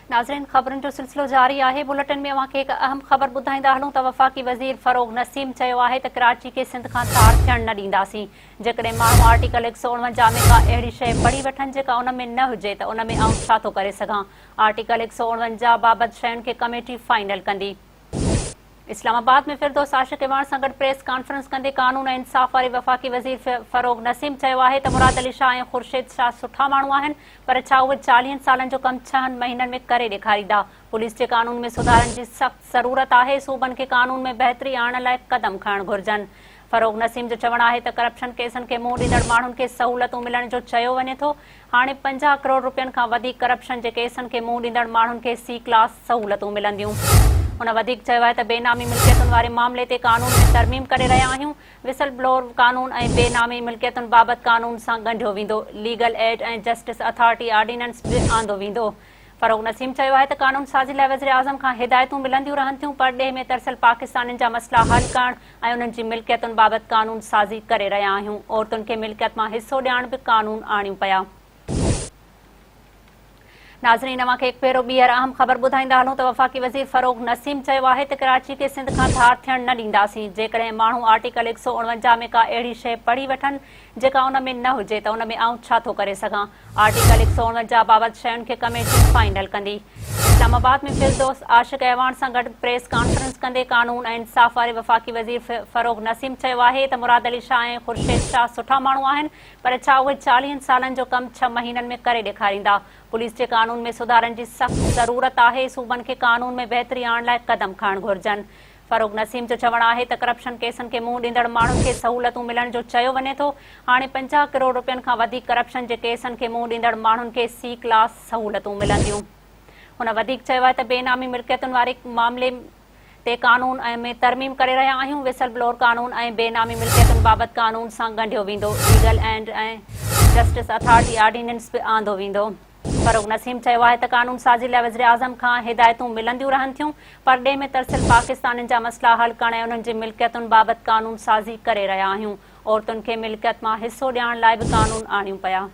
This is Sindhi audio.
ناظرين خبرن جو سلسلو جاري آهي بلٽن ۾ اوهان کي هڪ اهم خبر ٻڌائيندا هلون ته وفاقي وزير فروغ نسيم چيو آهي ته ڪراچي کي سنڌ کان ڌار ٿيڻ نه ڏينداسين جيڪڏهن ماڻهو آرٽيڪل 149 ۾ ڪا اهڙي شيء پڙهي وٺن جيڪا ان ۾ نه هجي ته ان ۾ آئون ڇا ٿو ڪري سگهان آرٽيڪل 149 بابت شين کي ڪميٽي فائنل ڪندي. اسلام آباد ۾ فردوس عاشق اعواڻ سان گڏ پريس ڪانفرنس ڪندي قانون ۽ انصاف واري وفاقي وزير فروغ نسيم چيو آهي ته مراد علي شاهه ۽ خورشيد شاهه سٺا ماڻهو آهن پر ڇا اهي چاليهن سالن جو ڪم ڇهن مهينن ۾ ڪري ڏيکاريندا؟ پوليس جي قانون ۾ سڌارن جي سخت ضرورت آهي، صوبن کي قانون ۾ بهتري آڻڻ لاء قدم کڻڻ گهرجن. فروغ نسيم جو چوڻ آهي ته ڪرپشن ڪيسن کي منهن ڏيندڙ ماڻهن کي سهولتون ملڻ جو چيو وڃي ٿو، هاڻي 50 ڪروڙ رپين کان وڌيڪ ڪرپشن جي ڪيسن کي منهن ڏيندڙ ماڻهن کي سي ڪلاس سهولتون ملنديون. هن وڌيڪ چيو آهي ته بي نامي ملڪيتن واري معاملي تي قانون ۾ ترميم ڪري رهيا آهيون، وسل بلور قانون ۽ بي نامي ملڪيتن بابت قانون سان ڳنڍيو ويندو، legal aid ۽ justice authority ordinance به آندو ويندو. فروغ نسيم چيو آهي ته قانون سازي لاء وزيراعظم کان هدايتون ملنديون رهن ٿيون، پرڏيهه ۾ ترسيل پاڪستانين جا مسئلا حل ڪرڻ ۽ انهن جي ملڪيتن بابت قانون سازي ڪري رهيا آهيون، عورتن کي ملڪيت مان حصو ڏيارڻ به قانون آڻيون پيا. ناظرين اوهان کي هڪ ڀيرو ٻيهر اهم خبر ٻڌائيندا هلون ته وفاقي وزير فروغ نسيم چيو آهي ته ڪراچي کي سنڌ کان ڌار ٿيڻ نه ڏينداسين، جيڪڏهن ماڻهو آرٽيڪل 149 ۾ ڪا اهڙي شيء پڙهي وٺن جيڪا ان ۾ نه هجي ته ان ۾ آئون ڇا ٿو ڪري سگهان، آرٽيڪل 149 بابت شين کي ڪميٽي فائنل ڪندي. اسلام آباد ۾ فردوس عاشق اعواڻ سان گڏ پريس ڪانفرنس ڪندي قانون ۽ انصاف واري وفاقي وزير فروغ نسيم چيو آهي ته مراد علي شاهه ۽ خورشيد شاهه سٺا ماڻهو آهن پر ڇا اهي چاليهن سالن جو ڪم ڇهه مهينن ۾ ڪري ڏيکاريندا؟ پوليس جي قانون ۾ سڌارن جي سخت ضرورت آهي، صوبن کي قانون ۾ بهتري آڻڻ لاء قدم کڻڻ گهرجن. فروغ نسيم جو چوڻ آهي ته ڪرپشن ڪيسن کي منهن ڏيندڙ ماڻهن کي سهولتون ملڻ جو چيو وڃي ٿو، هاڻي 50 ڪروڙ رپين کان وڌيڪ ڪرپشن جي ڪيسن کي منهن ڏيندڙ ماڻهن کي سي ڪلاس سهولتون ملنديون. هن وڌيڪ چيو آهي ته بي نامي ملڪيتن واري معاملي تي قانون ۾ ترميم ڪري رهيا آهيون، وسل بلور قانون ۽ بي نامي ملڪيتن بابت قانون سان ڳنڍيو ويندو، legal aid ۽ justice authority ordinance به آندو ويندو. فروغ نسيم چيو آهي ته قانون سازي لاء وزيراعظم کان هدايتون ملنديون رهن ٿيون، پرڏيهه ۾ ترسيل پاڪستانين جا مسئلا حل ڪرڻ ۽ انهن جي ملڪيتن بابت قانون سازي ڪري رهيا آهيون، عورتن کي ملڪيت مان حصو ڏيارڻ لاء به قانون آڻيون پيا.